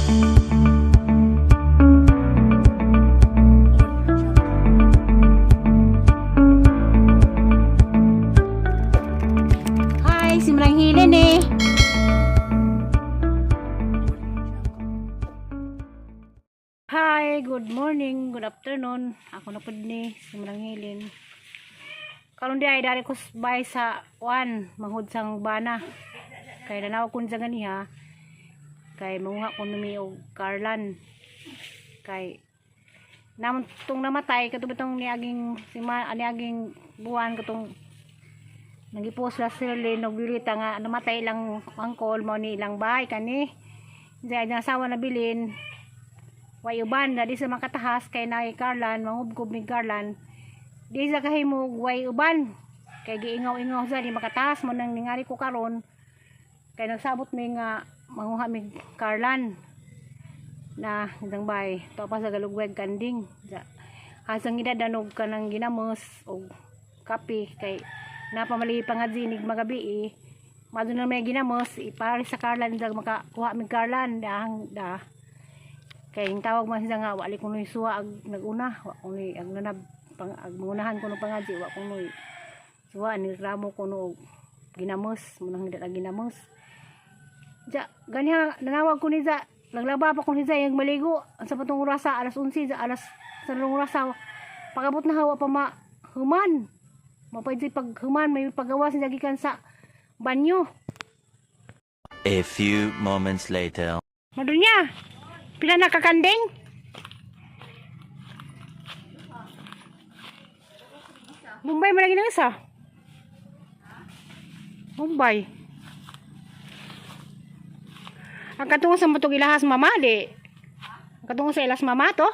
Hi, simrang hilin eh. Hi, good morning, good afternoon. Ako na pud ni simrang hilin. Karon di ay dari ko bay sa kuan, manghud sang bana. Kay nanaw kun sa ganiha. Kay manguha ko numi og Carlan. Kay namon tong namatay kato bitong niaging sima niaging buwan katong nagipos la sir Lynn og Violeta nga namatay ilang angkol mao ni ilang bahay kani. Diya ang asawa na bilin way uban na di sa makatahas kay na Carlan mangubgob ni Carlan di sa kahimog way uban kay giingaw-ingaw sa di makatahas mo nang ningari ko karon kay nagsabot mi nga manguha mi Carlan na isang bay to pa sa galugweg kanding ja hasang gidadanog kanang ginamos og kape kay napamali pa nga dinig magabi eh. Mado na may ginamos ipare sa Carlan dag makakuha mi Carlan dahang da kay yung tawag man siya nga wali kunoy suwa ag naguna wa kunoy ag nanab pang ag mangunahan kuno pangadji wa kunoy suwa ni ramo kuno og ginamos munang hindi ginamos ja ganiha nanawag ko ni ja naglaba pa ko ni ja yung maligo sa patong orasa alas 11 ja alas sa orasa pagabot na hawa pa ma human mapay pag human may pagawas niya gikan sa banyo. A few moments later. Madunya, pila na kakanding? Mumbai man lagi nang isa. Mumbai. Ang katungo sa matong ilahas mama di. Ang katungo sa ilas mama to.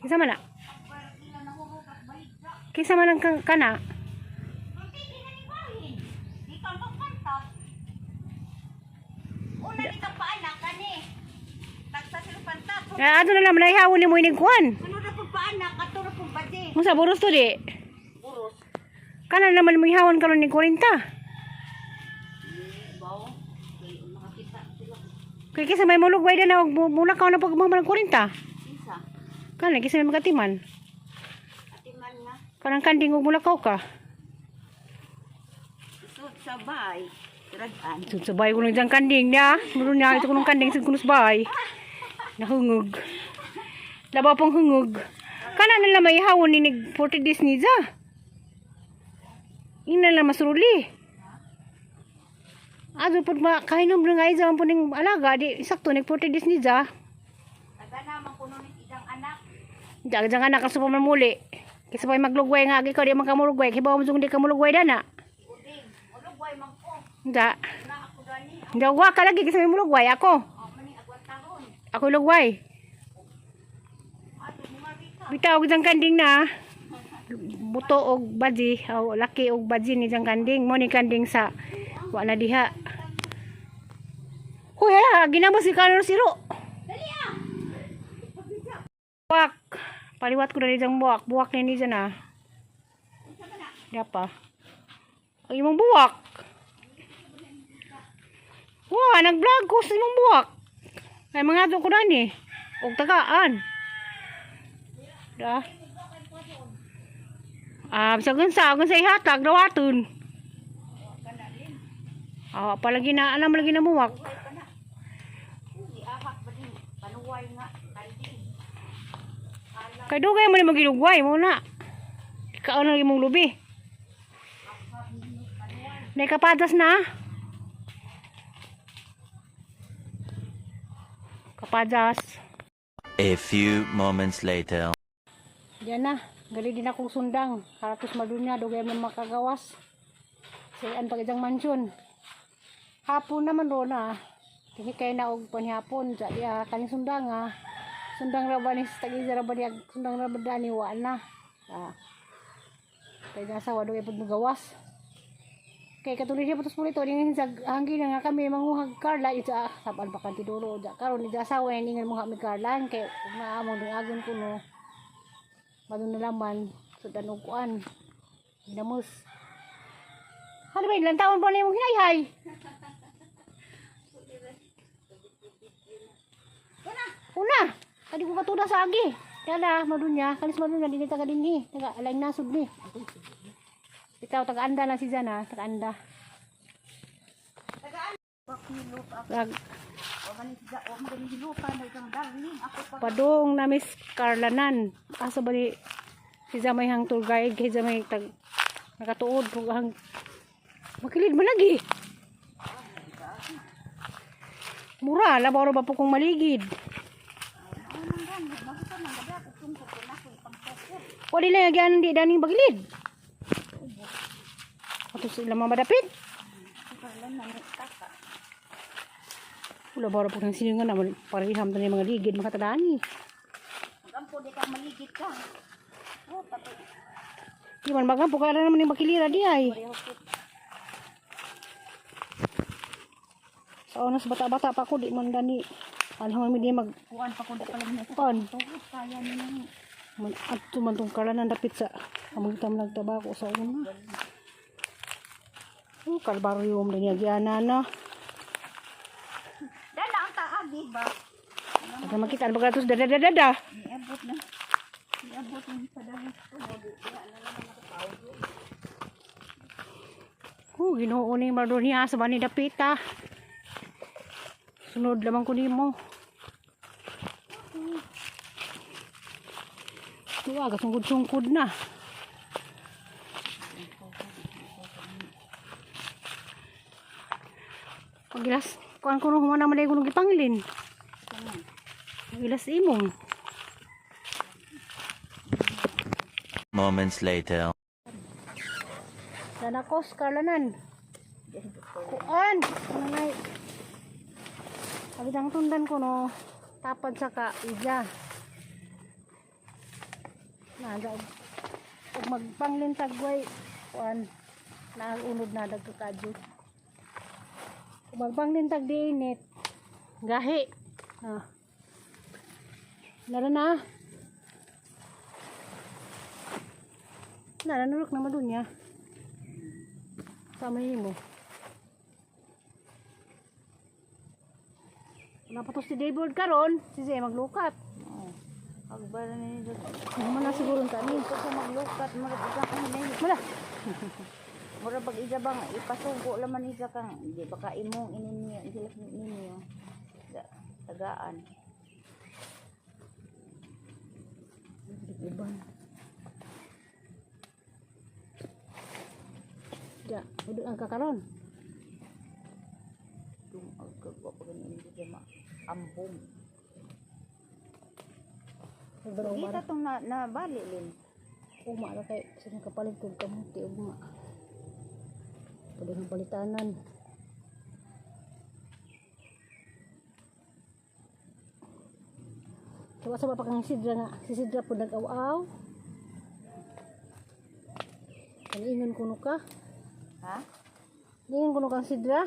Kinsa man na? Kinsa man ang kana? Una ditong paanak kani. Tagsa sila pantat. Eh, ato na lang manayhawon ni mo ining kuan. Ano na pong paanak ato na pong badi. Kung sa buros to di. Buros. Kana naman mo ihawon karon ni 40. Bawo. Kay makakita sila. Kay kaysa may mulugway na og mula ka na pag ng 40. Kinsa? Kana kaysa may magatiman. Atiman nga. Kanang kanding og mulakaw ka. Isod sa bay. Tiradan. Sud sa bahay ko nung diyang kanding niya. Muro niya ito ko nung kanding sa kunos bahay. Nahungog. Laba pang hungog. Kana na lang may hawon ni nig 40 days ni ja. Ina lang masuruli. Ato po ma kahinom na nga isa po ning alaga di sakto nig 40 days ni ja. Taga naman kuno ni isang anak. Diyan diyan anak ka pa muli. Kaysa pa maglugway nga ikaw di man ka mulugway. Kibaw mo di ka mulugway dana. Uding. Mulugway man ko. Da. Na ako gani. Hindi wa ka lagi kasi may mulugway ako. Ako man agwan taron. Ako lugway. Ato mumari ka. Bitaw og isang kanding na. Buto og baji, o laki og baji ni isang kanding. Mo ni kanding sa wa na diha. Huy, hala, ginamos si Carlos Siro. Dali ah. Buwak. Paliwat ko na ni isang buwak. Buwak ni ni dyan ah. Diya pa. Ang imong buwak. Wah, nag-vlog ko sa imong buwak. Ay, mga ko na ni. Og tagaan. Da. Ah, sa gunsa, sa ihatag, dawaton. Ah, palagi na, alam lagi na muwak. Giahak ba din panuway nga kanding. Kay dugay mo ni magilugway mo na. Ikaw na imong lubi. Nay kapadas na. Kapadas. A few moments later. Diyan na. Gali din akong sundang. Haratos madunya dugay mo makagawas. Sayan pag isang mansyon. Hapon naman ro na. Kasi kay na og panihapon sa diya kaning sundang ah. Sundang ra ba ni tag-isa ra ba niya sundang ra ba dani wa na. Ah. Kay nasa wa dugay pud magawas. Kay katuloy siya putos pulito ding sa hanggi na nga kami manguhag Carla ita saban pa kan tiduro ja karon ni asawa ni ingan mo mi Carla kay maamong dung agon kuno. Madun na laman sudan og kuan. Ginamos. Ano ba ilang taon pa na imong hinayhay? Kadi ko katuda sa agi. Dala, madunya, kalis madunya dinhi taga dinhi, taga alaing nasod ni. Bitaw taga anda lang si Zana, taga anda. Ag padung na Miss Carlanan. Asa ba ni si Zamay hang tour guide kay Zamay tag nakatuod kung hang makilid man lagi. Mura, labaw ra ba po kung maligid. Wala lang yan di daning bagilid. Ato sila mga madapit. Wala ba ra po kang siningan naman pareham to ni mga ligid makatadani. Magampo di ka maligid ka. Oh, pati. Di man magampo kaya naman yung makilira di ay. Sa onas bata-bata pa ko di man dani. Ano man di mag Kuan pa ko di pala na. pan. Tugot kaya ni. Man adto man tong kalanan dapit sa among tam nagtabako sa una. Oh, kalbaryum din niya giana na. Dala ang taagi ba? Pag makita ang pagkatos da da da da da. Niabot na. Niabot na sa dahil. Oh, Ginoo ni Mardonia sa bani dapita. Sunod lamang ko nimo. Tuwa, kasungkod-sungkod na. Pagilas, kuan ko nung humana man ko nung gipanglin. Pagilas imong. Moments later. Nanakos, karlanan. Kuan! Ano nga Sabi ang tundan ko no, tapad sa ka, ija. Na, og magpanglintag way, kuan, naunod na dagkakadyo. Ug magpanglintag di init, gahi. Ah. Nara na. Nara nurok na madunya. Sama mo. Wala pa to si Daybird karon, si Zay maglukat. Agbara ni dito. Ano man na siguro ang tani. Ko sa maglukat mura pag kang hinay. Wala. Mura pag isa bang ipasugo laman isa kang di baka imong ininyo sila ninyo. Tagaan. Uban. Ja, udot ang kakaron. Dung agkagwa pa ganin dito ma ambong. Kita tong na nabali lin. Uma ra kay sa kapalit kog kamuti ugma. Pwede kang palitanan. Tawa sa pa kang sidra nga. Si sidra po nag-aw-aw. Ang kuno ka. Ha? Ingon kuno kang sidra.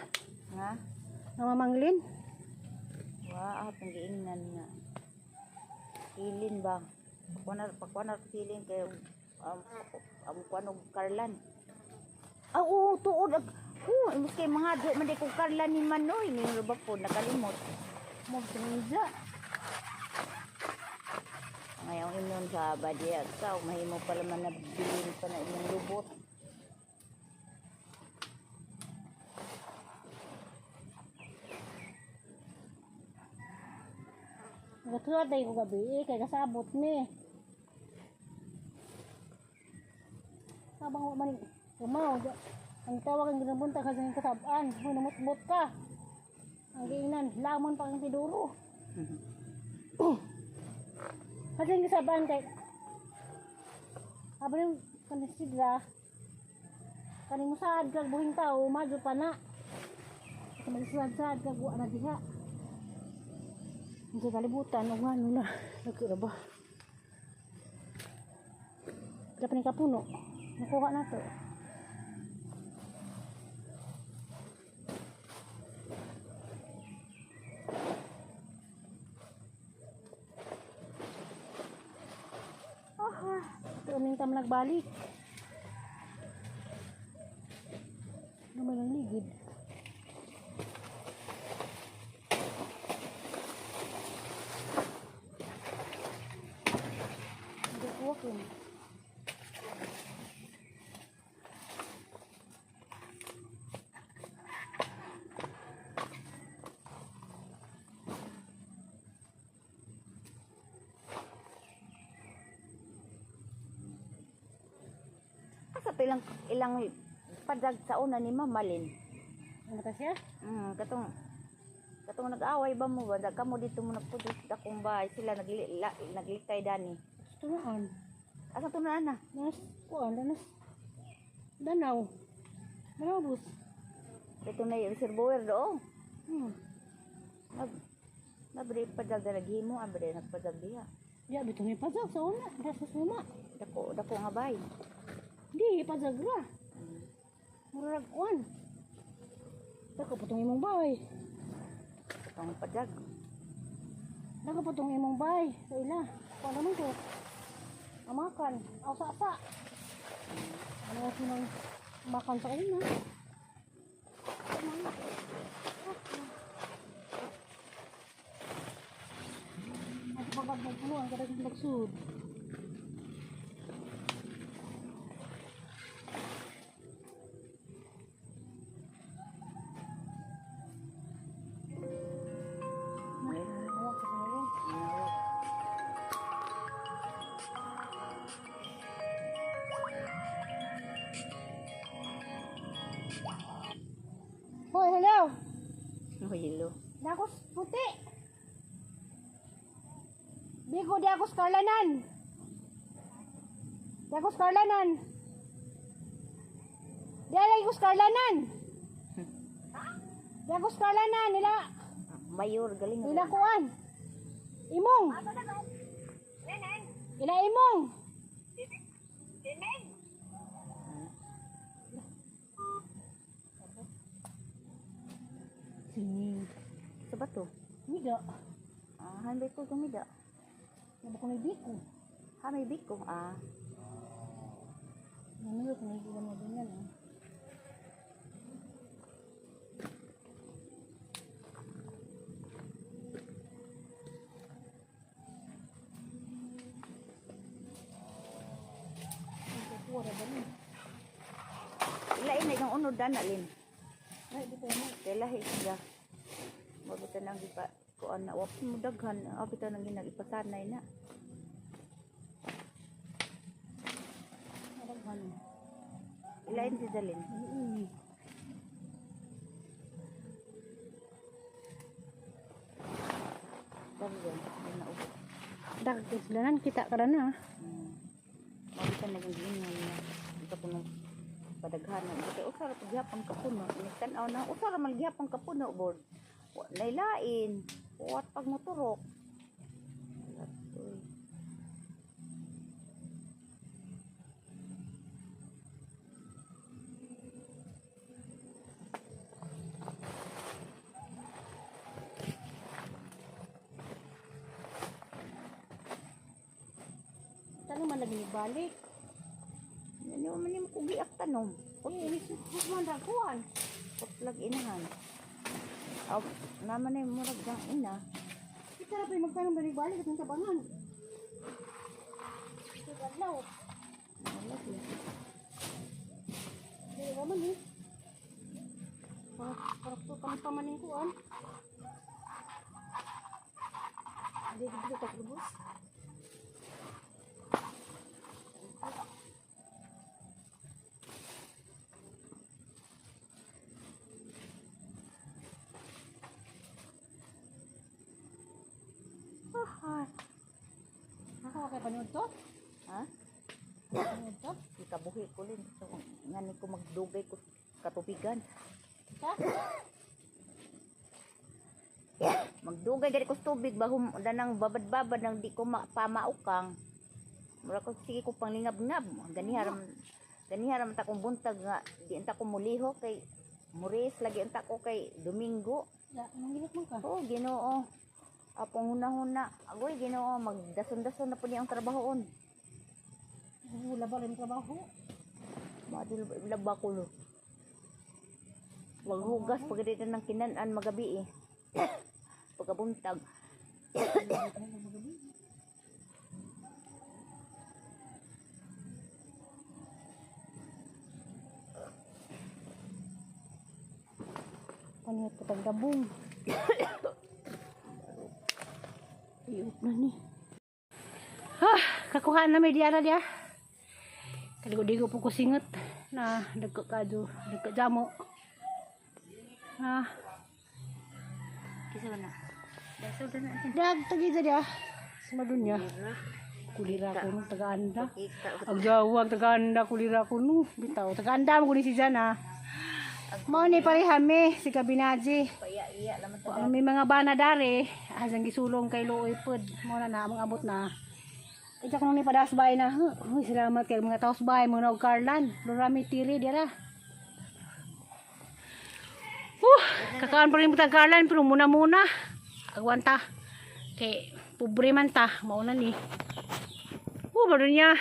Nga? Nga mamanglin. Wa ah giingnan nga. Silin ba? Pakuanar pakuanar silin kay am kuan og karlan. Ah, oo, tuod ag oh, imbes kay mga di man di ko karlan ni Manoy ni ba po nakalimot. Mo sa. Ngayon inon sa badya ka, mahimo pala man na bilin pa na imong lubot. Nagatuwa tayo ko gabi eh, kay kasabot ni. Sabang wa man kumaw. Ang tawag ang ginabuntag kasi ang kasabaan. Huy, namutbot ka. Ang giinan, lamon pa ang piduro. Kasi ang kasabaan kay Aba yung kanisidra, kaning musaad kag buhing tao, madyo pa na. Kasi magsaad-saad kag wa na diha. Hindi kalibutan, og ano na, nagkira ba? Pila pa ni kapuno. Nakuha na to. Oh, ito aming tam nagbalik. Ano man ang ligid? Ito. Asa to ilang ilang padag sa una ni Mama Lin. Ano ta siya? Katong katong nag-away ba mo ba? Kamo dito mo nagpudot akong bahay sila naglikay dani. Tunaan. Asa to na ana? Nas, kuan, danas. Danaw. Danaw bus. Ito na yung reservoir do. Nag Nabre padag na naghimo abre nagpadag diha. Ya, bitong ipazag sa una. Rasa suma. Dako dako nga bay. Di, ipazag ra. Murag kuan. Dako patong imong bay. Katong padag. Dako patong imong bay sa ila. Kuan naman ko. Amakan. Aw sa asa. Ano kasi nang makan sa una. At pagpagpuno ang kadaging magsud. Awak ka sa ngayon. Nawag. Hoy, hello. Oh, hello. Dakos puti. Bigo di ako skarlanan. Di ako skarlanan. Di alay ko skarlanan. Di ako skarlanan nila Mayor galing. nila kuan. Imong. Ila imong. Sining. Sa bato. Miga. Ah, hanbay ko gumida. Nabo ko na biko. Ha may biko. Ah, Ano ko na iwan mo ganyan ah. Ilain na yung unod dana lin. Ay, di ko mo. Kay lahi siya. Mabuta nang gipa kuan na wa mo daghan, abita nang ginag ipasanay na. Nadaghan. Ilain si Dalin. Uy. Dali yan, yan na ubo. Dagdanan kita ka na. Mabuta na yung gingon niya. Ito ko nung padaghanan. Ito usara pag gihapon kapuno. Nagtan-aw na usara man gihapon kapuno board. Wa nailain. Wat pag motorok. Uy. Tanong man lagi balik. Ano man nimo kung giak tanom. Uy, ini man ra kuan. Putlag inahan. Aw, naman na yung murag ng ina. Kita ra pa magtanong balik balik atong tabangan. Adlaw. Wala siya. Dili ra man eh. Para para to kami pamaning kuan. Hindi dito ta lubos. Ah, Ako kay panood to? Ha? Panood to? Ikabuhi ko rin. So, ngani ko magdugay ko katubigan. Ha? Magdugay gani ko sa tubig bahum danang babad-babad nang di ko pamaukang. Mura ko sige ko panglingab-ngab. Ganiharam ta kong buntag nga di anta ko muliho kay muris lagi anta ko kay Domingo. Ya, manggilot man ka. Oh, Ginoo. Apong huna-huna. Agoy Ginoo, magdason-dason na po niya ang trabahoon. Wala ba rin trabaho? Madul laba ko lo. Maghugas pagkadito ng kinanan magabi eh. Pagkabuntag. Kaniyot patag dabong. Iup na ni. Ah, kakuhaan na may diara dia. Kaligo-digo po ko singot na nagkakado, nagkajamo. Ah, Kisa ba na? Dasol na natin. Dag tagi dia. Sa madunya. Kulira ko nung taga-anda. Kita. Ang jawag taga-anda kulira ko no. Bitaw taga-anda mo ko ni si Jana. Mao ni parehame si Kabinaji. Paya-iya laman ta. Ang may mga bana dare, asang gisulong kay Looy pod. Mo na na among abot na. Ita ko nung ni padas bay na. Huy, salamat kay mga taos bay mo na og Carlan. Lorami tiri dira. Kakaan pa rin mo tag Carlan pero muna muna. Agwanta. Kay pobre man ta, mao na ni. Bado niya.